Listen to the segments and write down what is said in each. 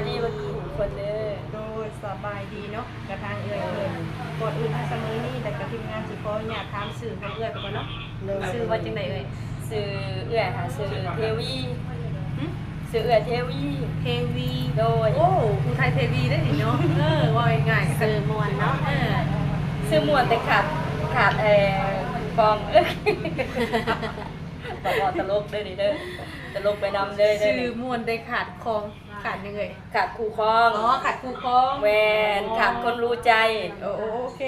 ດີເບິດທຸກຄົນເດີ. ໂດຍ ສະບາຍດີເນາະ ກະທາງເອື້ອຍເພິ່ນ. ກ່ອນອື່ນທາງສະເໝີນີ້ ແລ້ວກະທີມງານຊິຂໍອະນຸຍາດຖາມຊື່ຂອງເອື້ອຍເພິ່ນກ່ອນເນາະ. ໂດຍ ຊື່ວ່າຈັ່ງໃດເອື້ອຍ? ຊື່ເອື້ອຍຫາຊື່ເທວີ. ຫຶ? ຊື່ເອື້ອຍເທວີ. ເທວີ. ໂດຍ. ໂອ້ ຜູ້ໄທເທວີເດ້ນີ້ເນາະ. ເອີ ເວົ້າງ່າຍໆ ຊື່ມ່ວນເນາະ. ເອີ ຊື່ມ່ວນແຕ່ຂາດ ຂາດ ເອີ ຄອງ. ເອີ ເວົ້າຕະຫຼົກເດີນີ້ເດີ ຕະຫຼົກໄປນຳເລີຍເດີ. ຊື່ມ່ວນແຕ່ຂາດຄອງ. ຂາດຫຍັງເອີຍ? ຂາດຄູ່ຄອງ. ອໍ ຂາດຄູ່ຄອງ. ແມ່ນ. ອໍ ຂາດຄົນຮູ້ໃຈ. ໂອ ໂອ ໂອເຄ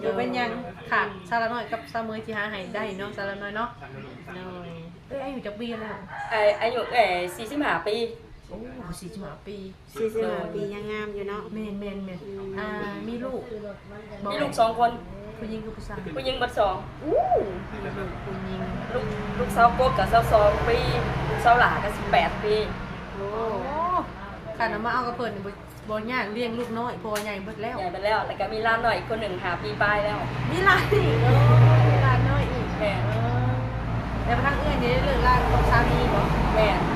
ບໍ່ເປັນຫຍັງ. ຂາດສາວລາວນ້ອຍກັບສາວເໝີຊິຫາໃຫ້ໄດ້ເນາະ ສາວລາວນ້ອຍເນາະ. ໂດຍ. ເອື້ອຍອາຍຸຈັກປີແລ້ວ? ອາ ອາຍຸເອື້ອຍສີ່ສິບຫ້າປີ. ໂອ້ ສີ່ສິບຫ້າປີ. ສີ່ສິບຫ້າປີຍັງງາມຢູ່ເນາະ. ແມ່ນໆໆ. ອືມ ອ່າ ມີລູກ ມີລູກສອງຄົນ. ຜູ້ຍິງກັບຜູ້ຊາຍ? ຜູ້ຍິງເບິດສອງ. ໂອ້ ມີລູກຜູ້ຍິງ. ລູກ ລູກສາວກົກກະຊາວສອງປີ ລູກສາວຫຼ້າກະສິບແປດປີ. ໂອ້ ຄັນເອົາມາເອົາກັບເພິ່ນນີ້ບໍ່ ບໍ່ຍາກລ້ຽງລູກນ້ອຍ ເພາະວ່າໃຫຍ່ເບິດແລ້ວ. ໃຫຍ່ເບິດແລ້ວ ແລ້ວກະມີຫຼານນ້ອຍອີກຄົນໜຶ່ງ ຫ້າປີປາຍແລ້ວ. ມີຫຼານອີກ. ໂອ້ ມີຫຼານນ້ອຍອີກ. ແມ່ນ. ເອີ ແຕ່ວ່າທາງເອື້ອຍນີ້ໄດ້ເລີກລາກັບສາມີບໍ? ແມ່ນ. ໂ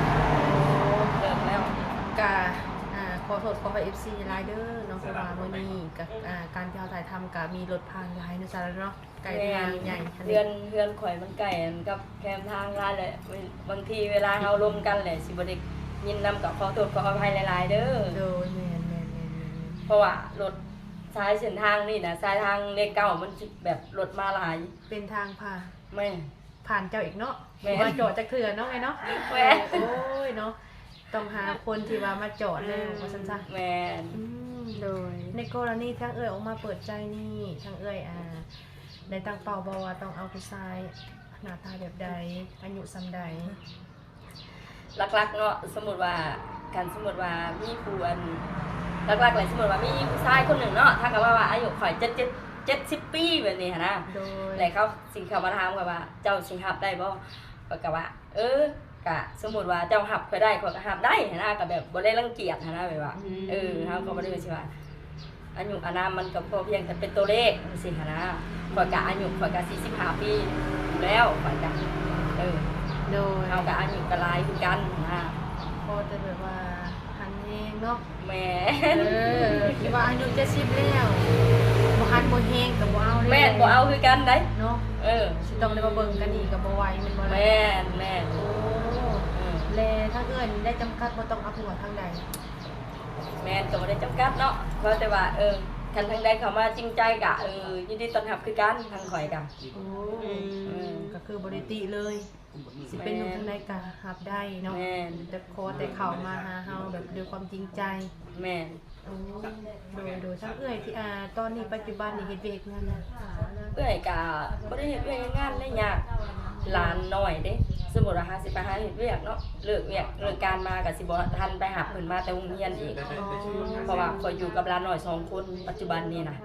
ອ້ ເລີກແລ້ວ. ກະ ອ່າ ຂໍໂທດຂໍອະໄພເອັຟຊີຫຼາຍເດີເນາະ ເພາະວ່າມື້ນີ້ກະ ອ່າ ການທີ່ເຮົາຖ່າຍທຳກະມີລົດຜ່ານຫຼາຍເນາະ ສາວລາວເນາະ. ໄກທາງໃຫຍ່. ແມ່ນ. ເຮືອນ ເຮືອນຂ້ອຍມັນໃກ້ກັບແຄມທາງຫຼາຍແຫຼະ ບາງທີເວລາເຮົາລົມກັນແຫຼະ ຊິບໍ່ໄດ້ຍິນນຳ ກະຂໍໂທດຂໍອະໄພຫຼາຍໆເດີ. ໂດຍ ແມ່ນໆໆໆ. ເພາະວ່າລົດສາຍເສັ້ນທາງນີ້ນະ ສາຍທາງເລກເກົ້າ ມັນຊິແບບລົດມາຫຼາຍ. ເປັນທາງຜ່ານ. ແມ່ນ. ຜ່ານເຈົ້າອີກເນາະ. ແມ່ນ. ບໍ່ມາເຈາະຈັກເທື່ອເນາະ ເອື້ອຍເນາະ. ແມ່ນ. ໂອ້ຍເນາະ ຕ້ອງຫາຄົນທີ່ວ່າມາຈອດແລ້ວ ອືມ ວ່າຊັ້ນຊະ. ແມ່ນ. ອືມ ໂດຍ. ໃນກໍລະນີທາງເອື້ອຍອອກມາເປີດໃຈນີ້ ທາງເອື້ອຍ ອ່າ ໄດ້ຕັ້ງເປົ້າບໍ່ວ່າຕ້ອງເອົາຜູ້ຊາຍໜ້າຕາແບບໃດ ອາຍຸສ່ຳໃດ? ຫຼັກໆເນາະ ສົມມຸດວ່າ ຄັນສົມມຸດວ່າມີຜູ້ ອັນ ຫຼັກໆແຫຼະ ສົມມຸດວ່າມີຜູ້ຊາຍຄົນໜຶ່ງເນາະ ຖ້າກະວ່າ ວ່າອາຍຸຂ້ອຍເຈັດ ເຈັດ ເຈັດສິບປີແບບນີ້ຫັ້ນນະ. ໂດຍ. ແລະເຂົາຊິເຂົ້າມາຖາມຂ້ອຍວ່າ ເຈົ້າຊິຮັບໄດ້ບໍ່? ຂ້ອຍກະວ່າ ເອີ ກະສົມມຸດວ່າເຈົ້າຮັບຂ້ອຍໄດ້ ຂ້ອຍກະຮັບໄດ້ຫັ້ນນະ ກະແບບບໍ່ໄດ້ລັງກຽດຫັ້ນນະ ແບບວ່າ ອືມ ເອີ ເຮົາກະບໍ່ໄດ້ວ່າຊິວ່າ ອາຍຸອານາມມັນກະພໍພຽງແຕ່ເປັນຕົວເລກຈັ່ງຊີ້ຫັ້ນນະ. ຂ້ອຍກະອາຍຸຂ້ອຍກະສີ່ສິບຫ້າປີແລ້ວ ຂ້ອຍກະ ເອີ ໂດຍ ເຮົາກະອາຍຸກະຫຼາຍຄືກັນຫັ້ນນະ ພໍແຕ່ແບບວ່າຫັນແຮງເນາະ. ແມ່ນ. ເອີ ທີ່ວ່າອາຍຸເຈັດສິບແລ້ວ ບໍ່ຫັນບໍ່ແຮງກະບໍ່ເອົາເດ້. ແມ່ນ ບໍ່ເອົາຄືກັນໃດ໋ເນາະ. ເອີ ຊິຕ້ອງໄດ້ມາເບິ່ງກັນອີກກະບໍ່ໄຫວແມ່ນບໍ່ລະ? ແມ່ນໆ. ໂອ້ ເອີ ແລະທາງເອື້ອຍນີ້ໄດ້ຈຳກັດບໍ່ຕ້ອງອັບຫົວທາງໃດ? ແມ່ນ ກະບໍ່ໄດ້ຈຳກັດເນາະ ເວົ້າແຕ່ວ່າ ເອີ ຄັນທາງໃດເຂົ້າມາຈິງໃຈກະ ເອີ ຍິນດີຕ້ອນຮັບຄືກັນ ທາງຂ້ອຍກະ. ໂອ້ ອືມ ກະຄືບໍ່ໄດ້ຕິເລີຍ. ຊິເປັນໜຸ່ມທາງໃດກະຮັບໄດ້ເນາະ. ແມ່ນ. ແຕ່ຂໍແຕ່ເຂົ້າມາຫາເຮົາແບບດ້ວຍຄວາມຈິງໃຈ. ແມ່ນ. ໂອ້ ໂດຍ ໂດຍ ທາງເອື້ອຍທີ່ ອ່າ ຕອນນີ້ປັດຈຸບັນນີ້ເຮັດວຽກເຮັດງານຫຍັງ? ເອື້ອຍກະບໍ່ໄດ້ເຮັດວຽກເຮັດງານເດ້ ຍາກຫຼານນ້ອຍເດ້. ສົມມຸດວ່າເຮົາຊິໄປຫາເຮັດວຽກເນາະ ເລີກວຽກເລີກການມາກະຊິບໍ່ທັນໄປຮັບເພິ່ນມາແຕ່ໂຮງຮຽນອີກ. ອໍ ເພາະວ່າຂ້ອຍຢູ່ກັບຫຼານນ້ອຍສອງຄົນ ປັດຈຸບັນນີ້ນະ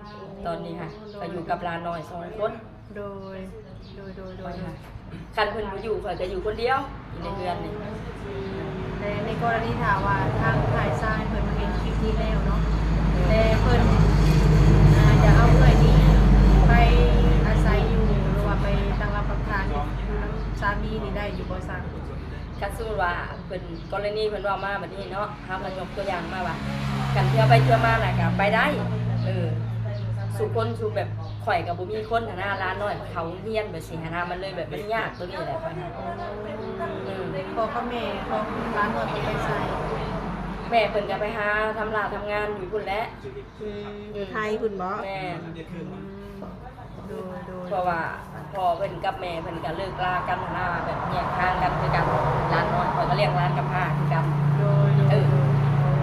ຕອນນີ້ຫະ ຂ້ອຍຢູ່ກັບຫຼານນ້ອຍສອງຄົນ. ໂດຍ ໂດຍ ໂດຍ ໂດຍ ໂດຍ. ຄັນເພິ່ນບໍ່ຢູ່ ຂ້ອຍກະຢູ່ຄົນດຽວຢູ່ໃນເຮືອນນີ້. ແລະໃນກໍລະນີຖ້າວ່າທາງຝ່າຍຊາຍເພິ່ນເຫັນຄລິບນີ້ແລ້ວເນາະ ແລະເພິ່ນ ອ່າ ຢາກເອົາເອື້ອຍນີ້ໄປອາໄສຢູ່ ຫຼືວ່າໄປຕັ້ງຫຼັກປັກຖານຢູ່ນຳສາມີນີ້ໄດ້ຢູ່ບໍ່ຊາ? ຄັນສົມມຸດວ່າເພິ່ນ ກໍລະນີເພິ່ນເວົ້າມາແບບນີ້ເນາະ ເຮົາກະຍົກຕົວຢ່າງມາວ່າ ຄັນເທື່ອໄປເທື່ອມານະກະໄປໄດ້. ເອີ ສູ່ຄົນ ສູ່ແບບ ຂ້ອຍກະບໍ່ມີຄົນຫັ້ນນະ ຫຼານນ້ອຍເຂົາຮຽນແບບຊີ້ຫັ້ນນະ ມັນເລີຍແບບມັນຍາກໂຕນີ້ແຫຼະ. ເອີ ພໍ່ກັບແມ່ຂອງຫຼານນ້ອຍເພິ່ນໄປໃສ? ແມ່ເພິ່ນກະໄປຫາທຳລາທຳງານຢູ່ພຸ້ນແຫຼະ. ອືມ ຢູ່ໄທພຸ້ນບໍ? ແມ່ນ. ອືມ ໂດຍ ໂດຍ. ເພາະວ່າພໍ່ເພິ່ນກັບແມ່ເພິ່ນກະເລີກລາກັນຫັ້ນນະ ແບບແຍກທາງກັນຄືກັນ. ຫຼານນ້ອຍ ຂ້ອຍກະລ້ຽງຫຼານກຳພ້າຄືກັນ. ໂດຍ ໂດຍ ເອີ ໂດຍ.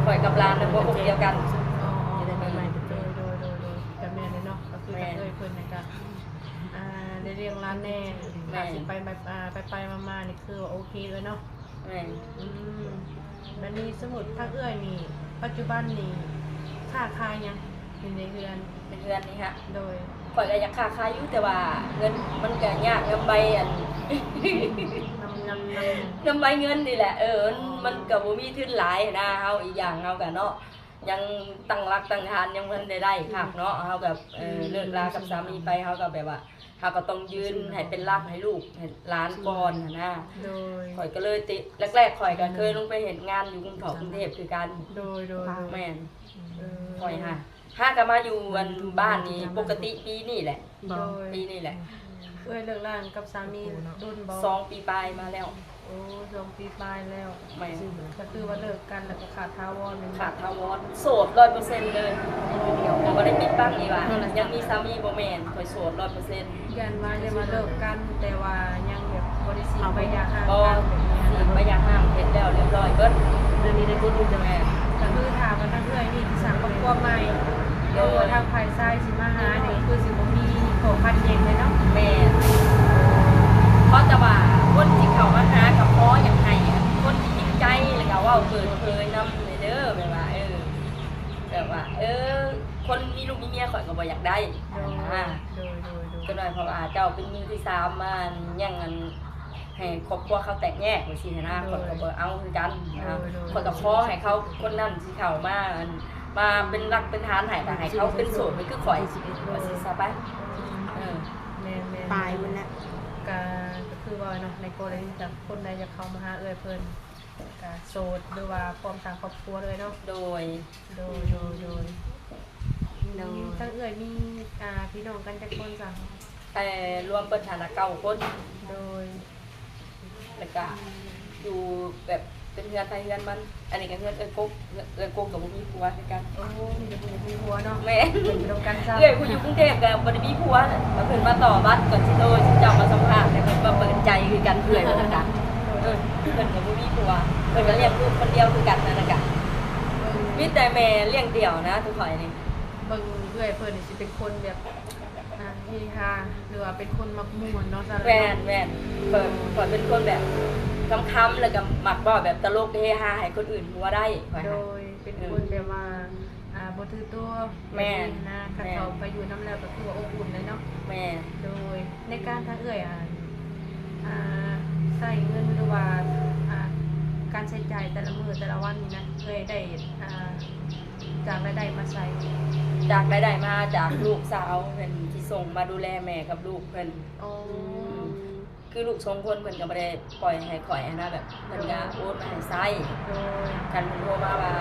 ຂ້ອຍກັບຫຼານນັ້ນຫົວອົກດຽວກັນ. ອໍ ໂດຍ ໂດຍ ໂດຍ ໂດຍ. ກະແມ່ນແຫຼະເນາະ ກະຄື ແມ່ນ ທາງເອື້ອຍເພິ່ນນີ້ກະ ອ່າ ໄດ້ລ້ຽງຫຼານແດ່ ແມ່ນ ກະຊິໄປແບບ ອ່າ ໄປໆມາໆນີ້ຄືວ່າໂອເຄເລີຍເນາະ. ແມ່ນ. ອືມ ບາດນີ້ສົມມຸດທາງເອື້ອຍນີ້ ປັດຈຸບັນນີ້ຄ້າຂາຍຫຍັງຢູ່ໃນເຮືອນ? ໃນເຮືອນນີ້ຫະ? ໂດຍ. ຂ້ອຍກະຢາກຄ້າຂາຍຢູ່ ແຕ່ວ່າເງິນມັນກະຍາກນຳໃບ ອັນ ນຳ ນຳ ນຳ ນຳໃບເງິນນີ້ແຫຼະ. ເອີ ມັນ ມັນກະບໍ່ມີທຶນຫຼາຍຫັ້ນນະ ເຮົາ ອີກຢ່າງເຮົາກະເນາະ ຍັງຕັ້ງຫຼັກຕັ້ງຖານຍັງບໍ່ທັນໄດ້ໄດ້ຄັກເນາະ ເຮົາກໍ ເອີ ເລີກລາກັບສາມີໄປ ເຮົາກໍແບບວ່າ ເຮົາກໍຕ້ອງຢືນໃຫ້ເປັນຫຼັກໃຫ້ລູກໃຫ້ຫຼານກ່ອນຫັ້ນນະ. ໂດຍ ຂ້ອຍກໍເລີຍຕິ ແລກໆ ຂ້ອຍກໍເຄີຍລົງໄປເຮັດງານຢູ່ກຸງເທບຄືກັນ. ໂດຍໆ ແມ່ນ ເອີ ຂ້ອຍຫາ ຫາກໍມາຢູ່ອັນບ້ານນີ້ປົກກະຕິປີນີ້ແຫຼະ. ໂດຍ ປີນີ້ແຫຼະ. ເອື້ອຍເລີກລາກັບສາມີດົນບໍ່? ສອງປີປາຍມາແລ້ວ. ໂອ້ ສອງປີປາຍແລ້ວ. ແມ່ນ ກໍຄືວ່າເລີກກັນແລ້ວກໍຂາດຖາວອນແມ່ນບໍ່? ຂາດຖາວອນ ໂສດຮ້ອຍເປີເຊັນເລີຍ. ບໍ່ໄດ້ປິດບັງອີກວ່າຍັງມີສາມີ ບໍ່ແມ່ນ ຂ້ອຍໂສດຮ້ອຍເປີເຊັນ. ຢ້ານວ່າ ຢ້ານວ່າເລີກກັນ ແຕ່ວ່າຍັງແບບບໍ່ໄດ້ສີດໃບຢ່າຮ້າງກັນແບບນີ້. ສີດໃບຢ່າຮ້າງເຮັດແລ້ວລຽບຮ້ອຍເບິດ. ດຽວນີ້ໄດ້ກົດຢູ່. ແມ່ນ ກໍຄືຖ້າວ່າທາງເອື້ອຍນີ້ຊິສ້າງຄອບຄົວໃໝ່ ຫຼືວ່າທາງຝ່າຍຊາຍຊິມາຫານີ້ ຄືຊິບໍ່ມີຂໍ້ຂັດແຍ່ງເລີຍເນາະ. ແມ່ນ ເພາະແຕ່ວ່າຄົນທີ່ເຂົ້າມາຫາກໍຂໍຢາກໃຫ້ຄົນທີ່ຈິງໃຈ ແລ້ວກໍເວົ້າເປີດເຜີຍນຳແດ່ເດີ ແບບວ່າ ເອີ ແບບວ່າ ເອີ ຄົນມີລູກມີເມຍຂ້ອຍກໍບໍ່ຢາກໄດ້. ໂດຍ ໂດຍ ໂດຍ ໂດຍ ກໍໜ້ອຍ ເພາະວ່າເຈົ້າເປັນມືທີສາມມາຫຍັງອັນ ໃຫ້ຄອບຄົວເຂົາແຕກແຍກຈັ່ງຊີ້ຫັ້ນນະ. ໂດຍ ຂ້ອຍກໍບໍ່ເອົາຄືກັນນະ. ໂດຍ ໂດຍ ຂ້ອຍກໍຂໍໃຫ້ເຂົາຄົນນັ້ນຊິເຂົ້າມາ ອັນ ມາເປັນຫຼັກເປັນຖານໃຫ້ ກໍໃຫ້ເຂົາເປັນໂສດໄປຄືຂ້ອຍ ໂດຍ ວ່າຊີ້ຊະໄປ. ອືມ ເອີ ແມ່ນໆ ປາຍມັນແຫຼະ. ກໍ ກໍຄືວ່າເນາະ ໃນກໍລະນີຖ້າຄົນໃດຢາກເຂົ້າມາຫາເອື້ອຍເພິ່ນ ກໍໂສດ ຫຼືວ່າພ້ອມສ້າງຄອບຄົວເລີຍເນາະ. ໂດຍ ໂດຍ ໂດຍ ໂດຍ ໂດຍ ທາງເອື້ອຍມີ ອ່າ ພີ່ນ້ອງກັນຈັກຄົນຊະ? ແຕ່ລວມເບິດຫັ້ນນະ ເກົ້າຄົນ. ໂດຍ ແລ້ວກະຢູ່ແບບເປັນເຮືອນໃຜເຮືອນມັນ. ອັນນີ້ກະເຮືອນເອື້ອຍກົກ ເອື້ອຍ ເອື້ອຍກົກກະບໍ່ມີຜົວຄືກັນ. ໂອ້ ມີແຕ່ຜູ້ຢາກມີຜົວເນາະ. ແມ່ນ ເປັນນຳກັນຊະ. ເອື້ອຍຜູ້ຢູ່ກຸງເທບກະບໍ່ໄດ້ມີຜົວ ເພິ່ນມາຕໍ່ບັດກ່ອນຊິໂທ ຊິເຈົ້າມາສຳພາດ ແລ້ວເພິ່ນມາເປີດໃຈຄືກັນ. ເອື້ອຍເພິ່ນກະ ເອີ ເພິ່ນກະບໍ່ມີຜົວ ເພິ່ນກະລ້ຽງລູກຄົນດຽວຄືກັນຫັ້ນນະ. ກະມີແຕ່ແມ່ລ້ຽງດຽວນະ ທຸກຂ້ອຍນີ້. ເບິ່ງເອື້ອຍເພິ່ນນີ້ຊິເປັນຄົນແບບ ອ່າ ເຮຮາ ຫຼືວ່າເປັນຄົນມັກມ່ວນເນາະ. ແມ່ນໆ ຂ້ອຍ ຂ້ອຍເປັນຄົນແບບຄຳໆ ແລ້ວກໍມັກເວົ້າແບບຕະຫຼົກເຮຮາໃຫ້ຄົນອື່ນຫົວໄດ້. ໂດຍ ເປັນຄົນແບບວ່າ ອ່າ ບໍ່ຖືຕົວ. ແມ່ນ ແບບນີ້ນະ. ຄັນເຂົາໄປຢູ່ນຳແລ້ວກໍຄືວ່າອົບອຸ່ນເລີຍເນາະ. ແມ່ນ ໂດຍ ໃນການທາງເອື້ອຍ ອ່າ ອ່າ ໃຊ້ເງິນ ຫຼືວ່າ ອ່າ ການໃຊ້ຈ່າຍແຕ່ລະມື້ແຕ່ລະວັນນີ້ນະ ເອື້ອຍໄດ້ ອ່າ ຈາກລາຍໄດ້ມາໃສ? ຈາກລາຍໄດ້ມາຈາກລູກສາວເພິ່ນທີ່ສົ່ງມາດູແລແມ່ກັບລູກເພິ່ນ. ອໍ ອືມ ຄືລູກສອງຄົນເພິ່ນກໍບໍ່ໄດ້ປ່ອຍໃຫ້ຂ້ອຍຫັ້ນນະ ແບບເພິ່ນກໍໂອນມາໃຫ້ໃຊ້. ໂດຍ ຄັນເພິ່ນໂທມາວ່າ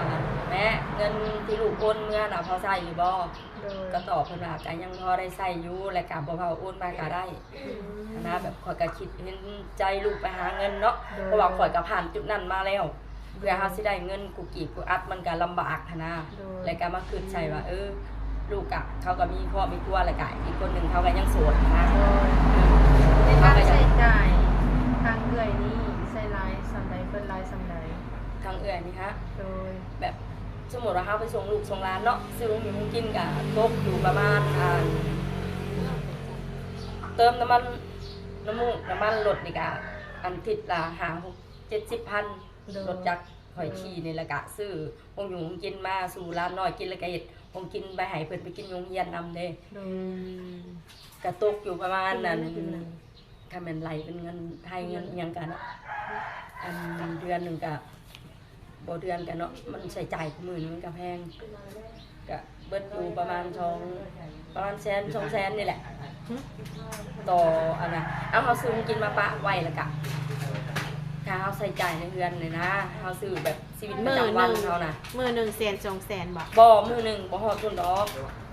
ແມ່ ເງິນທີ່ລູກໂອນເມືອນະ ພໍໃຊ້ຢູ່ບໍ່? ໂດຍ ກໍຕອບເພິ່ນວ່າ ກໍຍັງພໍໄດ້ໃຊ້ຢູ່ ແລະກໍບໍ່ເວົ້າໂອນມາກໍໄດ້. ອືມ ຫັ້ນນະ ແບບຂ້ອຍກໍຄິດເຫັນໃຈລູກໄປຫາເງິນເນາະ. ໂດຍ ເພາະວ່າຂ້ອຍກໍຜ່ານຈຸດນັ້ນມາແລ້ວ. ເພື່ອເຮົາຊິໄດ້ເງິນກຸກີບກຸອັດ ມັນກໍລຳບາກຫັ້ນນະ. ໂດຍ ແລ້ວກໍມາຄິດໃສ່ວ່າ ອືມ ເອີ ລູກກະ ເຂົາກໍມີຄອບມີຄົວ ແລ້ວກະອີກຄົນໜຶ່ງເຂົາກໍຍັງໂສດນະ. ໂດຍ ໃນການໃຊ້ຈ່າຍທາງເອື້ອຍນີ້ໃຊ້ຫຼາຍສ່ຳໃດ? ເບິດຫຼາຍສ່ຳໃດ? ທາງເອື້ອຍນີ້ຫະ? ໂດຍ ແບບ ສົມມຸດວ່າເຮົາໄປສົ່ງລູກສົ່ງຫຼານເນາະ ຊື້ຂອງຢູ່ຂອງກິນກະຕົກຢູ່ປະມານ ອ່າ ເຕີມນ້ຳມັນ ນ້ຳມູກ ນ້ຳມັນລົດນີ້ກະ ອັນທິດລະຫ້າ ຫົກ ເຈັດສິບພັນ. ໂດຍ ລົດຈັກຂ້ອຍຂີ່ນີ້ ແລ້ວກະຊື້ຂອງຢູ່ຂອງກິນມາສູ່ຫຼານນ້ອຍກິນ ແລ້ວກະເຮັດຂອງກິນໄປໃຫ້ເພິ່ນໄປກິນຢູ່ໂຮງຮຽນນຳເດ້. ໂດຍ ກະຕົກຢູ່ປະມານນັ້ນ ຄັນແມ່ນໄລ່ເປັນເງິນໄທເງິນອີ່ຫຍັງກັນ ອັນເດືອນໜຶ່ງກະ ບໍ່ເດືອນກັນເນາະ ມັນໃຊ້ຈ່າຍຄູ່ມື້ນີ້ມັນກະແພງ ກະເບິດຢູ່ປະມານສອງ ປະມານແສນສອງແສນນີ້ແຫຼະ. ຫື ຕໍ່ອັນນະ ເອົາ ເຮົາຊື້ຂອງກິນມາປະໄວ້ ແລ້ວກະ ຖ້າເຮົາໃຊ້ຈ່າຍໃນເຮືອນນີ້ນະ ເຮົາຊື້ແບບຊີວິດປະຈຳວັນເຮົານະ ມື້ໜຶ່ງແສນສອງແສນບໍ່? ບໍ່ ມື້ໜຶ່ງບໍ່ຮອດພຸ້ນດອກ.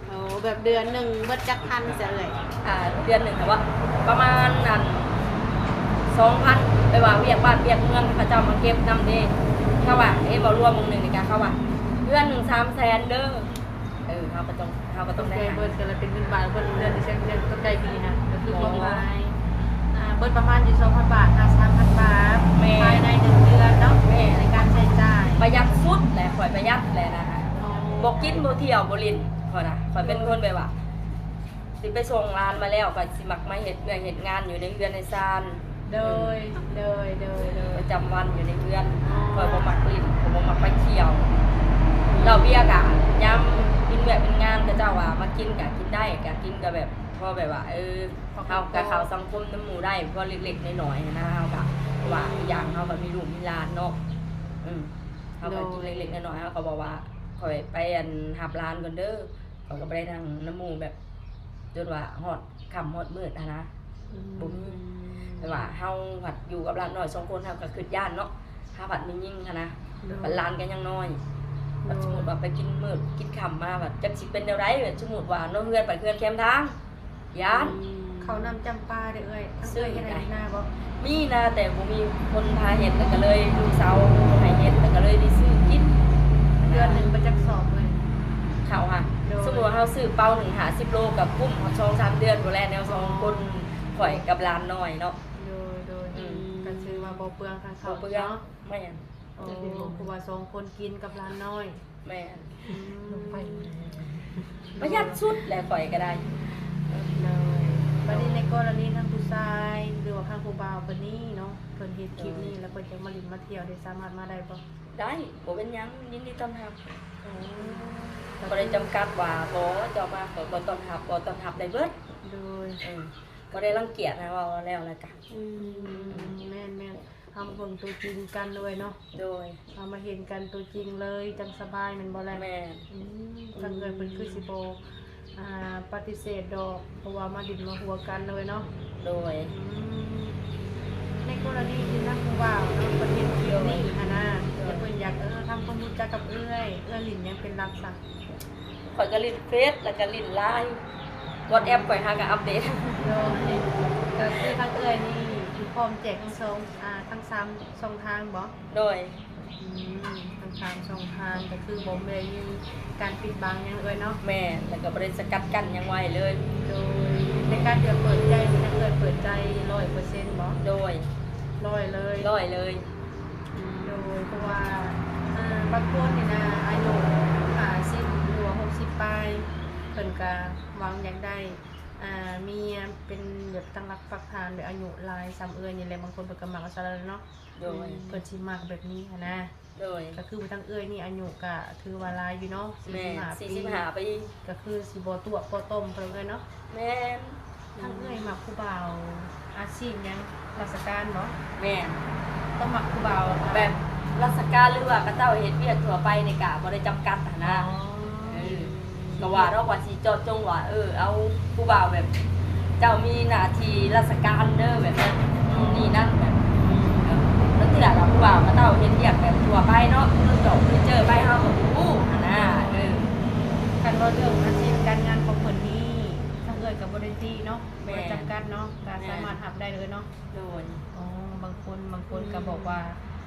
ໂອ້ ແບບເດືອນໜຶ່ງເບິດຈັກພັນຊະເອື້ອຍ? ອ່າ ເດືອນໜຶ່ງກໍວ່າປະມານອັນ ສອງພັນ ໄປວ່າວຽກບ້ານວຽກເມືອງ ເຂົາເຈົ້າມາເກັບນຳເດ້. ເຂົາວ່າ ເອີ ເວົ້າລວມມື້ໜຶ່ງນີ້ກະ ເຂົາວ່າເດືອນໜຶ່ງສາມແສນເດີ. ເອີ ເຮົາກໍຕ້ອງ ເຮົາກໍຕ້ອງໄດ້ ເບິດກໍເລີຍເປັນເງິນບາດ ເບິດເດືອນນີ້ ເດືອນຕົ້ນໄດ້ປີຫັ້ນ ກໍຄືຄວາມໝາຍ ອ່າ ເບິດປະມານຢູ່ສອງພັນບາດຫາສາມພັນບາດ ແມ່ນ ພາຍໃນໜຶ່ງເດືອນເນາະ. ແມ່ນ ໃນການໃຊ້ຈ່າຍ ປະຢັດສຸດແຫຼະ ຂ້ອຍປະຢັດແຫຼະນະ. ອໍ ບໍ່ກິນ ບໍ່ທ່ຽວ ບໍ່ຫຼິ້ນ ຂ້ອຍນະ ຂ້ອຍເປັນຄົນແບບວ່າ ຊິໄປສົ່ງຫຼານມາແລ້ວ ກໍຊິມັກມາເຮັດວຽກເຮັດງານຢູ່ໃນເຮືອນໃນຊານ. ໂດຍ ໂດຍ ໂດຍ ໂດຍ ປະຈຳວັນຢູ່ໃນເຮືອນ. ອໍ ຂ້ອຍບໍ່ມັກຫຼິ້ນ ຂ້ອຍບໍ່ມັກໄປທ່ຽວ. ເຫຼົ້າເບຍກະຍາມເປັນວຽກເປັນງານ ເຂົາເຈົ້າວ່າມາກິນກະກິນໄດ້ ກະກິນກະແບບ ພໍແບບວ່າ ເອີ ເຮົາກະເຂົ້າສັງຄົມນຳໝູ່ໄດ້ ພໍເລັກໆນ້ອຍໆຫັ້ນນະ. ເຮົາກະ ເພາະວ່າອີກຢ່າງເຮົາກະມີລູກມີຫຼານເນາະ. ອືມ ເຮົາກະກິນເລັກໆນ້ອຍໆ ເຮົາກະບໍ່ວ່າ ຂ້ອຍໄປອັນຮັບຫຼານກ່ອນເດີ ຂ້ອຍກໍບໍ່ໄດ້ນັ່ງນຳໝູ່ແບບຈົນວ່າຮອດຄ່ຳຮອດມືດຫັ້ນນະ ອືມ ບໍ່ມີ ແຕ່ວ່າເຮົາພັດຢູ່ກັບຫຼານນ້ອຍສອງຄົນ ເຮົາກໍຄິດຢ້ານເນາະ ເຮົາພັດແມ່ຍິງຫັ້ນນະ ໂດຍ ບັດຫຼານກໍຍັງນ້ອຍ ໂດຍ ບັດສົມມຸດວ່າໄປກິນມືດກິນຄ່ຳມາ ບັດຈັກຊິເປັນແນວໃດ ແບບສົມມຸດວ່າເນາະ ເຮືອນໄປເຮືອນແຄມທາງ ຢ້ານ ອືມ ເຂົ້ານ້ຳຈຳປາເດ້ເອື້ອຍ ທາງເອື້ອຍເຮັດໄຮ່ເຮັດນາບໍ່? ມີນາ ແຕ່ບໍ່ມີຄົນພາເຮັດ ແລ້ວກໍເລີຍລູກສາວໃຫ້ເຮັດ ແລ້ວກໍເລີຍໄດ້ຊື້ກິນ ເດືອນໜຶ່ງໄປຈັກສອບເອື້ອຍ? ເຂົ້າຫະ ໂດຍ ສົມມຸດວ່າເຮົາຊື້ເປົາໜຶ່ງຫ້າສິບໂລ ກໍກຸ້ມຮອດສອງສາມເດືອນພຸ້ນແຫຼະ ແນວສອງຄົນ ຂ້ອຍກັບຫຼານນ້ອຍເນາະ ໂດຍ ໂດຍ ອືມ ກໍຖືວ່າບໍ່ເປືອງທາງເຂົ້າ ບໍ່ເປືອງ ເນາະ ແມ່ນ ໂອ້ ເພາະວ່າສອງຄົນກິນກັບຫຼານນ້ອຍ ແມ່ນ ອືມ ປະຢັດສຸດແຫຼະຂ້ອຍກໍໄດ້ ໂດຍ ບັດນີ້ໃນກໍລະນີທາງຜູ້ຊາຍ ຫຼືວ່າທາງຜູ້ບ່າວເພິ່ນນີ້ເນາະ ເພິ່ນເຫັນຄລິບນີ້ແລ້ວ ເພິ່ນຢາກມາຫຼິ້ນມາທ່ຽວ ໄດ້ສາມາດມາໄດ້ບໍ່? ໄດ້ ບໍ່ເປັນຫຍັງ ຍິນດີຕ້ອນຮັບ ໂອ້ ບໍ່ໄດ້ຈຳກັດວ່າ ບໍ່ ເຈົ້າມາ ຂ້ອຍກໍຕ້ອນຮັບ ກໍຕ້ອນຮັບໄດ້ເບິດ ໂດຍ ເອີ ບໍ່ໄດ້ລັງກຽດນະ ເວົ້າແລ້ວແລ້ວກະ ອືມ ແມ່ນໆ ເຮົາມາເບິ່ງຕົວຈິງກັນເລີຍເນາະ ໂດຍ ເຮົາມາເຫັນກັນຕົວຈິງເລີຍ ຈັ່ງສະບາຍແມ່ນບໍ່ແລະ? ແມ່ນ ອືມ ທາງເອື້ອຍເພິ່ນຄືຊິບໍ່ ອ່າ ປະຕິເສດດອກ ເພາະວ່າມາດິນມາຫົວກັນເລີຍເນາະ ໂດຍ ອືມ ໃນກໍລະນີທີ່ທາງຜູ້ບ່າວເນາະ ເພິ່ນເຫັນຄລິບນີ້ຫັ້ນນະ ໂດຍ ແລ້ວເພິ່ນຢາກ ເອີ ທຳຄວາມຮູ້ຈັກກັບເອື້ອຍ ເອື້ອຍຫຼິ້ນຫຍັງເປັນຫຼັກຊະ? ຂ້ອຍກໍຫຼິ້ນເຟສ ແລ້ວກໍຫຼິ້ນລາຍ ວັອດແອັບຂ້ອຍຫາກໍອັບເດດ ໂດຍ ກໍຄືທາງເອື້ອຍນີ້ ຄືພ້ອມແຈກທັງສອງ ອ່າ ທັງສາມຊ່ອງທາງບໍ່? ໂດຍ ອືມ ທັງສາມຊ່ອງທາງ ກໍຄືບໍ່ໄດ້ມີການປິດບັງຫຍັງເອື້ອຍເນາະ ແມ່ນ ແລ້ວກໍບໍ່ໄດ້ສະກັດກັ້ນຫຍັງໄວ້ເລີຍ ໂດຍ ໃນການທີ່ເປີດໃຈນີ້ ທາງເອື້ອຍເປີດໃຈຮ້ອຍເປີເຊັນບໍ່? ໂດຍ ຮ້ອຍເລີຍ ຮ້ອຍເລີຍ ໂດຍ ເພາະວ່າ ອ່າ ບາງຄົນນີ້ນະ ອາຍຸຫ້າສິບ ຫຼືວ່າຫົກສິບປາຍ ເພິ່ນກະຫວັງຢາກໄດ້ ອ່າ ເມຍເປັນແບບຕັ້ງຫຼັກປັກຖານ ແບບອາຍຸຫຼາຍສ່ຳເອື້ອຍນີ້ແຫຼະ ບາງຄົນເພິ່ນກະມັກວ່າຊັ້ນແຫຼະເນາະ ໂດຍ ອືມ ເພິ່ນຊິມັກແບບນີ້ຫັ້ນນະ ໂດຍ ກະຄືວ່າທາງເອື້ອຍນີ້ອາຍຸກະຖືວ່າຫຼາຍຢູ່ເນາະ ແມ່ນ ສີ່ສິບຫ້າປີ ສີ່ສິບຫ້າປີ ກະຄືຊິບໍ່ຕົວະບໍ່ຕົມເພິ່ນເອີຍເນາະ ແມ່ນ ທາງເອື້ອຍມັກຜູ້ບ່າວອາຊີບຫຍັງ? ລາຊະການບໍ່? ແມ່ນ ຕ້ອງມັກຜູ້ບ່າວ ແບບລາຊະການ ຫຼືວ່າເຂົາເຈົ້າເຮັດວຽກທົ່ວໄປນີ້ກະບໍ່ໄດ້ຈຳກັດຫັ້ນນະ ອໍ ເອີ ກະວ່າດອກວ່າຊິເຈາະຈົງວ່າ ເອີ ເອົາຜູ້ບ່າວແບບເຈົ້າມີໜ້າທີ່ລາຊະການເດີ ແບບນັ້ນ ອືມ ນີ້ນັ້ນ ແບບ ລາງເທື່ອລະຜູ້ບ່າວເຂົາເຈົ້າເຮັດວຽກແບບທົ່ວໄປເນາະ ຄືເຈາະຄືເຈີໄປ ເຮົາກະບໍ່ຮູ້ຫັ້ນນະ ເອີ ຄັນວ່າເລື່ອງອາຊີບການງານຂອງເພິ່ນນີ້ ທາງເອື້ອຍກະບໍ່ໄດ້ຕິເນາະ ແມ່ນ ບໍ່ໄດ້ຈຳກັດເນາະ ກະ ແມ່ນ ສາມາດຮັບໄດ້ເລີຍເນາະ ໂດຍ ອໍ ບາງຄົນ ບາງຄົນກະບອກວ່າ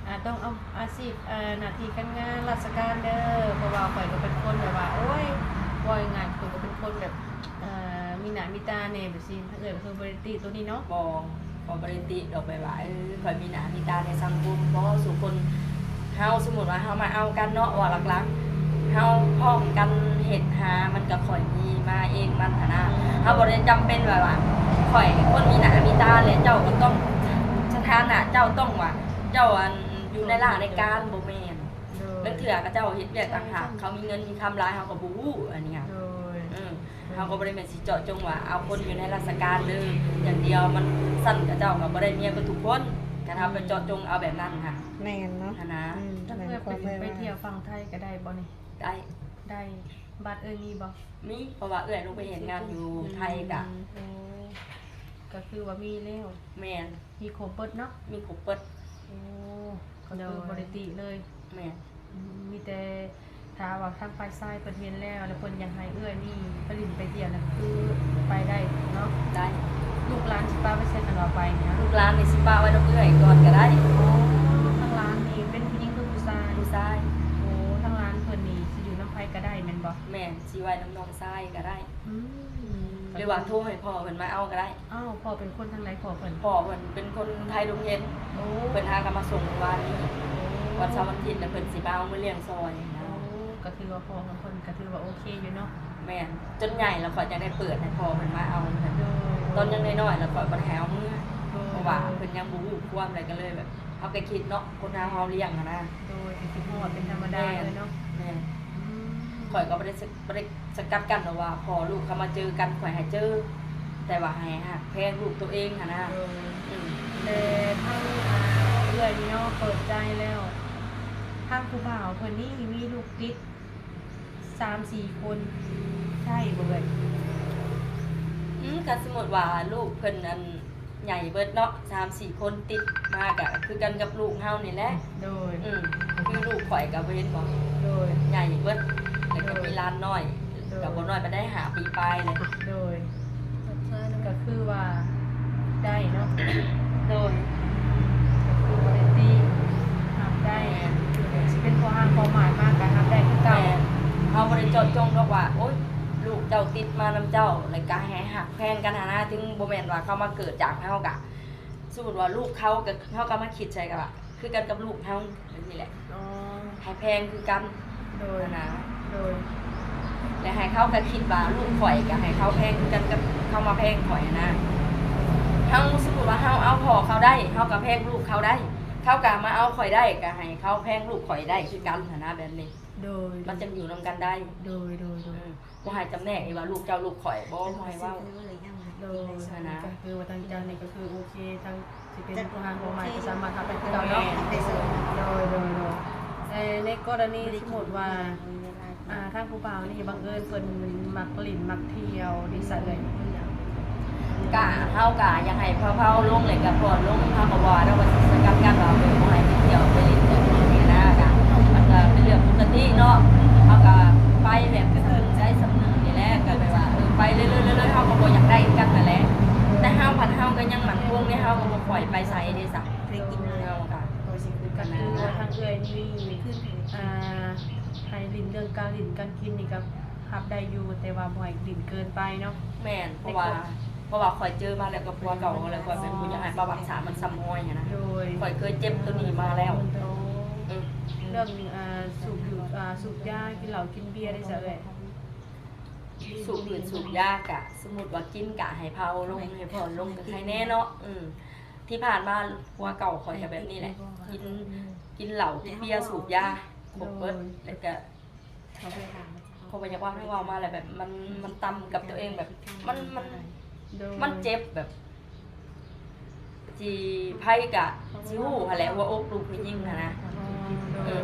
ອືມ ອາ ຕ້ອງເອົາອາຊີບ ເອີ ໜ້າທີ່ການງານລາຊະການເດີ ເພາະວ່າຂ້ອຍກະເປັນຄົນແບບວ່າ ໂອ້ຍ ເວົ້າງ່າຍໆ ຂ້ອຍກະເປັນຄົນແບບ ເອີ ມີໜ້າມີຕາແດ່ແບບຊີ້ ທາງເອື້ອຍກະຄືບໍ່ໄດ້ຕິໂຕນີ້ເນາະ ບໍ່ ຂ້ອຍບໍ່ໄດ້ຕິດອກ ແບບວ່າ ເອີ ຂ້ອຍມີໜ້າມີຕາໃນສັງຄົມ ບໍ່ ສູ່ຄົນ ເຮົາ ສົມມຸດວ່າເຮົາມາເອົາກັນເນາະ ເວົ້າຫຼັກໆ ເຮົາພ້ອມກັນເຮັດຫາ ມັນກະຄ່ອຍມີມາເອງມັນຫັ້ນນະ ອືມ ເຮົາບໍ່ໄດ້ຈຳເປັນແບບວ່າ ຂ້ອຍຄົນມີໜ້າມີຕາ ແລະເຈົ້າກະຕ້ອງ ສະຖານະເຈົ້າຕ້ອງວ່າ ເຈົ້າ ອັນ ຢູ່ໃນລາດໃນການ ບໍ່ແມ່ນ ໂດຍ ລາງເທື່ອເຂົາເຈົ້າເຮັດວຽກຕ່າງຫາກ ເຂົາມີເງິນມີຄຳຫຼາຍ ເຮົາກະບໍ່ຮູ້ ອັນນີ້ຫັ້ນ ໂດຍ ອືມ ເຮົາກະບໍ່ໄດ້ແມ່ນຊິເຈາະຈົງວ່າເອົາຄົນຢູ່ໃນລາຊະການເດີຢ່າງດຽວ ມັນ ຊັ້ນເຂົາເຈົ້າກະບໍ່ໄດ້ເມຍເບິດທຸກຄົນ ຄັນເຮົາໄປເຈາະຈົງເອົາແບບນັ້ນຫັ້ນ ແມ່ນເນາະ ຫັ້ນນະ ອືມ ທາງເອື້ອຍເພິ່ນໄປທ່ຽວຝັ່ງໄທກະໄດ້ບໍ່ນີ້? ໄດ້ ໄດ້ ບັດເອື້ອຍມີບໍ່? ມີ ເພາະວ່າເອື້ອຍລົງໄປເຮັດງານຢູ່ໄທກະ ອືມ ໂອ້ ກະຄືວ່າມີແລ້ວ ແມ່ນ ມີຄົບເບິດເນາະ ມີຄົບເບິດ ໂອ້ ກະຄື ໂດຍ ບໍ່ໄດ້ຕິເລີຍ ແມ່ນ ອືມ ມີແຕ່ ຖ້າວ່າທາງຝ່າຍຊາຍເພິ່ນເຫັນແລ້ວ ແລ້ວເພິ່ນຢາກໃຫ້ເອື້ອຍນີ້ໄປຫຼິ້ນໄປທ່ຽວນັ້ນ ຄືໄປໄດ້ເນາະ ໄດ້ ລູກຫຼານຊິປະໄວ້ໃສ ຄັນວ່າໄປນີ້ນະ? ລູກຫຼານນີ້ຊິປະໄວ້ນຳເອື້ອຍກ່ອນກະໄດ້ ອໍ ທາງຫຼານນີ້ເປັນຜູ້ຍິງ ຫຼືຜູ້ຊາຍ? ຜູ້ຊາຍ ໂອ້ ທາງຫຼານເພິ່ນນີ້ຊິຢູ່ນຳໃຜກະໄດ້ແມ່ນບໍ່? ແມ່ນ ຊິໄວ້ນຳນ້ອງຊາຍກະໄດ້ ອືມ ຫຼືວ່າໂທໃຫ້ພໍ່ເພິ່ນມາເອົາກະໄດ້ ອ້າວ ພໍ່ເປັນຄົນທາງໃດພໍ່ເພິ່ນ? ພໍ່ເພິ່ນເປັນຄົນໄທດົງເຫັນ ໂອ້ ເພິ່ນຫາກະມາສົ່ງມື້ວານນີ້ ໂອ້ ວັນເສົາວັນອາທິດລະເພິ່ນຊິມາເອົາມາລ້ຽງຊ່ອຍນະ ໂອ້ ກະຖືວ່າພໍ່ຂອງເພິ່ນກະຖືວ່າໂອເຄຢູ່ເນາະ ແມ່ນ ຈົນໃຫຍ່ລະຂ້ອຍຈັ່ງໄດ້ເປີດໃຫ້ພໍ່ເພິ່ນມາເອົາ ໂດຍ ຕອນຍັງນ້ອຍໆລະຂ້ອຍບໍ່ໄດ້ໃຫ້ເອົາເມືອ ໂດຍ ເພາະວ່າເພິ່ນຍັງບໍ່ຮູ້ຄວາມ ລະກະເລີຍແບບ ເຮົາກະຄິດເນາະ ຄົນເຮົາ ເຮົາລ້ຽງຫັ້ນນະ ໂດຍ ກະຄິດຮອດເປັນທຳມະດາເລີຍເນາະ ແມ່ນ ອືມ ຂ້ອຍກະບໍ່ໄດ້ ບໍ່ໄດ້ສະກັດກັ້ນດອກວ່າ ພໍ່ລູກເຂົາມາເຈີກັນ ຂ້ອຍໃຫ້ເຈີ ແຕ່ວ່າໃຫ້ຮັກແພງລູກໂຕເອງຫັ້ນນະ ໂດຍ ອືມ ແຕ່ທາງ ອ່າ ເອື້ອຍນີ້ເນາະ ເປີດໃຈແລ້ວ ທາງຜູ້ບ່າວເພິ່ນນີ້ມີລູກຕິດ ສາມສີ່ຄົນ ໃຊ້ບໍ່ເອີຍ? ອືມ ກໍສົມມຸດວ່າລູກເພິ່ນອັນໃຫຍ່ເບິດເນາະ ສາມສີ່ຄົນຕິດມາ ກໍຄືກັນກັບລູກເຮົານີ້ແຫຼະ. ໂດຍ ອືມ ຄືລູກຂ້ອຍກໍບໍ່ເຫັນບໍ່? ໂດຍ ໃຫຍ່ເບິດ ແລ້ວກໍມີຫຼານນ້ອຍ ໂດຍ ກໍບໍ່ນ້ອຍປານໃດ ຫ້າປີປາຍແລ້ວ. ໂດຍ ກໍຄືວ່າໄດ້ເນາະ. ໂດຍ ກໍຄືບໍ່ໄດ້ຕິ ຮັບໄດ້. ແມ່ນ ຊິເປັນຂໍ້ຮ່າງຂໍ້ໝາຍມາກໍຮັບໄດ້ຄືເກົ່າ. ແມ່ນ ເຮົາບໍ່ໄດ້ເຈາະຈົງດອກວ່າ ໂອ້ຍ ລູກເຈົ້າຕິດມານຳເຈົ້າ ແລ້ວກໍໃຫ້ຮັກແພງກັນຫັ້ນນະ. ເຖິງບໍ່ແມ່ນວ່າເຂົາມາເກີດຈາກເຮົາ ກໍສົມມຸດວ່າລູກເຂົາ ກໍເຮົາກໍມາຄິດໃສ່ກໍວ່າ ຄືກັນກັບລູກເຮົາແບບນີ້ແຫຼະ. ອໍ ໃຫ້ແພງຄືກັນ. ໂດຍ ຫັ້ນນະ. ໂດຍ ແລະໃຫ້ເຂົາກໍຄິດວ່າລູກຂ້ອຍກໍໃຫ້ເຂົາແພງຄືກັນກັບເຂົາມາແພງຂ້ອຍຫັ້ນນະ. ເຮົາ ສົມມຸດວ່າເຮົາເອົາພໍ່ເຂົາໄດ້ ເຮົາກໍແພງລູກເຂົາໄດ້ ເຂົາກໍມາເອົາຂ້ອຍໄດ້ ກໍໃຫ້ເຂົາແພງລູກຂ້ອຍໄດ້ຄືກັນຫັ້ນນະ ແບບນີ້. ໂດຍ ມັນຈັ່ງຢູ່ນຳກັນໄດ້. ໂດຍ ໂດຍ ໂດຍ ອືມ ບໍ່ໃຫ້ຈຳແນກອີກວ່າລູກເຈົ້າລູກຂ້ອຍ ບໍ່ ບໍ່ໃຫ້ເວົ້າ. ໂດຍ ຫັ້ນນະ ກໍຄືວ່າທາງເຈົ້ານີ້ກໍຄືໂອເຄ ທາງຊິເປັນຜູ້ຮ່າງຜູ້ໃໝ່ກໍສາມາດຮັບໄດ້ຄືເກົ່າເນາະ. ແມ່ນ ໂດຍ ໂດຍ ໂດຍ. ແຕ່ໃນກໍລະນີສົມມຸດວ່າ ອ່າ ທາງຜູ້ບ່າວນີ້ບັງເອີນເພິ່ນມັກຫຼິ້ນມັກທ່ຽວນີ້ຊະເອີຍ ກະເຮົາກະຢາກໃຫ້ເພົາໆລົງ ແລ້ວກະຜ່ອນລົງ ເຮົາກໍບໍ່ວ່າດອກວ່າຊິສະກັດກັ້ນວ່າບໍ່ໃຫ້ໄປທ່ຽວໄປຫຼິ້ນແບບນີ້ນະ ກະມັນກະເປັນເລື່ອງປົກກະຕິເນາະ. ເຮົາກະໄປແບບກະເຖິງໃຈສ່ຳໜຶ່ງນີ້ແຫຼະ ກະແບບວ່າ ເອີ ໄປເລື້ອຍໆ ເຮົາກໍບໍ່ຢາກໄດ້ຄືກັນຫັ້ນແຫຼະ ແຕ່ເຮົາພັດເຮົາກໍຍັງໝັ້ນຄົງເດ້ ເຮົາກໍບໍ່ຄ່ອຍໄປໃສເດ້ຊະ ໄດ້ກິນເຮົາກະ ກໍຄືວ່າທາງເອື້ອຍນີ້ ອ່າ ໃຫ້ຫຼິ້ນເລື່ອງການຫຼິ້ນການກິນນີ້ກໍ ຮັບໄດ້ຢູ່ ແຕ່ວ່າບໍ່ໃຫ້ຫຼິ້ນເກີນໄປເນາະ. ແມ່ນ ເພາະວ່າ ເພາະວ່າຂ້ອຍເຈີມາແລ້ວກັບຜົວເກົ່າ ແລ້ວຂ້ອຍເປັນຜູ້ຢາກໃຫ້ປະຫວັດສາດມັນຊ້ຳຮອຍຫັ້ນນະ. ໂດຍ ຂ້ອຍເຄີຍເຈັບໂຕນີ້ມາແລ້ວ. ໂອ້ ອືມ ເລື່ອງ ອ່າ ສູບຢູ່ ອ່າ ສູບຢາ ກິນເຫຼົ້າກິນເບຍໄດ້ຊະເອີຍ? ສູບດື່ມສູບຢາກະ ສົມມຸດວ່າກິນກະໃຫ້ເພົາລົງ ໃຫ້ຜ່ອນລົງກະໄຄແນ່ເນາະ. ອືມ ທີ່ຜ່ານມາຜົວເກົ່າຂ້ອຍກະແບບນີ້ແຫຼະ ກິນ ກິນເຫຼົ້າກິນເບຍສູບຢາຄົບເບິດ ແລ້ວກະ ເຂົາບໍ່ຢາກເວົ້າ ໃຫ້ເວົ້າມາແລ້ວແບບມັນ ມັນຕ່ຳກັບຕົວເອງ ແບບມັນ ມັນ ໂດຍ ມັນເຈັບແບບ ຊິ ໃຜກະຊິຮູ້ຫັ້ນແຫຼະ ຫົວອົກລູກຜູ້ຍິງຫັ້ນນະ. ອໍ ໂດຍ ເອີ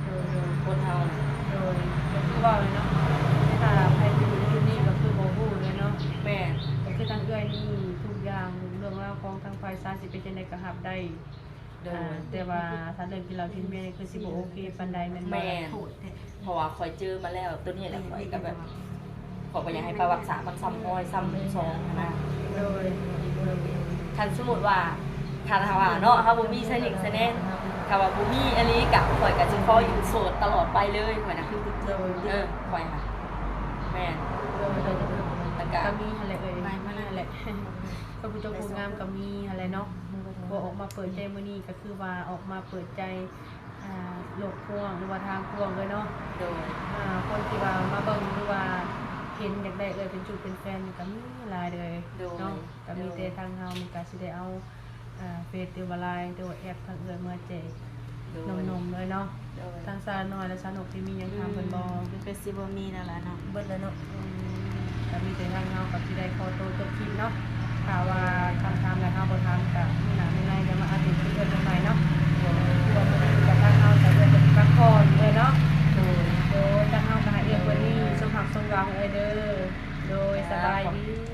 ໂດຍ ໂດຍ ຄົນເຮົານະ ໂດຍ ກໍຄືເວົ້າເລີຍເນາະ ຖ້າໃຜໄປຢູ່ຈຸດນີ້ກໍຄືບໍ່ຮູ້ເລີຍເນາະ. ແມ່ນ ກໍຄືທາງເອື້ອຍນີ້ທຸກຢ່າງ ເລື່ອງລາວຂອງທາງຝ່າຍຊາຍຊິເປັນຈັ່ງໃດກໍຮັບໄດ້. ໂດຍ ອ່າ ແຕ່ວ່າຖ້າເລື່ອງກິນເຫຼົ້າກິນເບຍນີ້ຄືຊິບໍ່ໂອເຄປານໃດແມ່ນບໍ່? ແມ່ນ ເພາະວ່າຂ້ອຍເຈີມາແລ້ວ ໂຕນີ້ແຫຼະ ຂ້ອຍກໍແບບ ຂ້ອຍບໍ່ຢາກໃຫ້ປະຫວັດສາດມັນຊ້ຳຮອຍຊ້ຳສອງຫັ້ນນະ. ໂດຍ ຄັນສົມມຸດວ່າ ຖ້າ ຖ້າວ່າເນາະ ເຮົາບໍ່ມີຊະນິງຊະແນງ ຖ້າວ່າບໍ່ມີອີ່ຫຼີກະ ຂ້ອຍກະຊິຂໍຢູ່ໂສດຕະຫຼອດໄປເລີຍ ຂ້ອຍນະ. ໂດຍ ເອີ ຂ້ອຍຫັ້ນ ແມ່ນ ໂດຍ ໂດຍ ແລ້ວກະ ກະມີຫັ້ນແຫຼະເອີຍ ມາ ມາຫັ້ນແຫຼະ ພະພຸດທະຮູບງາມກໍມີຫັ້ນແຫຼະເນາະ. ບໍ່ອອກມາເປີດໃຈມື້ນີ້ກໍຄືວ່າອອກມາເປີດໃຈ ອ່າ ໂລກກວ້າງ ຫຼືວ່າທາງກວ້າງເລີຍເນາະ. ໂດຍ ອ່າ ຄົນທີ່ວ່າມາເບິ່ງ ຫຼືວ່າເຫັນຢາກໄດ້ເອື້ອຍເປັນຈູ້ເປັນແຟນນີ້ກໍມີຫຼາຍເລີຍ ໂດຍ ເນາະ. ກໍມີແຕ່ທາງເຮົານີ້ກໍຊິໄດ້ເອົາ ອ່າ ເຟສ ຫຼືວ່າ LINE ຫຼືວ່າແອັບທາງເອື້ອຍເມືອແຈກ ໂດຍ ໜຸ່ມໆເລີຍເນາະ. ໂດຍ ທາງສາວນ້ອຍ ແລະ ສາວນົກ ທີ່ມີຫຍັງຖາມເພິ່ນບໍ່? ອືມ ກໍຊິບໍ່ມີແລ້ວລະເນາະ ເບິດແລ້ວເນາະ. ອືມ ກໍມີແຕ່ທາງເຮົາກໍຊິໄດ້ຂໍໂຕຈົບຄລິບເນາະ. ຖ້າວ່າຄຳຖາມໃດເຮົາບໍ່ຖາມ ກໍມື້ໜ້າມື້ໃນຈະມາອັບເດດຄລິບເພິ່ນໃໝ່ເນາະ. ໂດຍ ຄືວ່າມື້ນີ້ກໍທາງເຮົາກໍເອີ້ນເພິ່ນພັກຜ່ອນເລີຍເນາະ. ໂດຍ ໂດຍ ທາງເຮົາກໍໃຫ້ເອື້ອຍເພິ່ນນີ້ສົມຮັກສົມຫວັງເອີຍເດີ. ໂດຍ ສະບາຍດີ.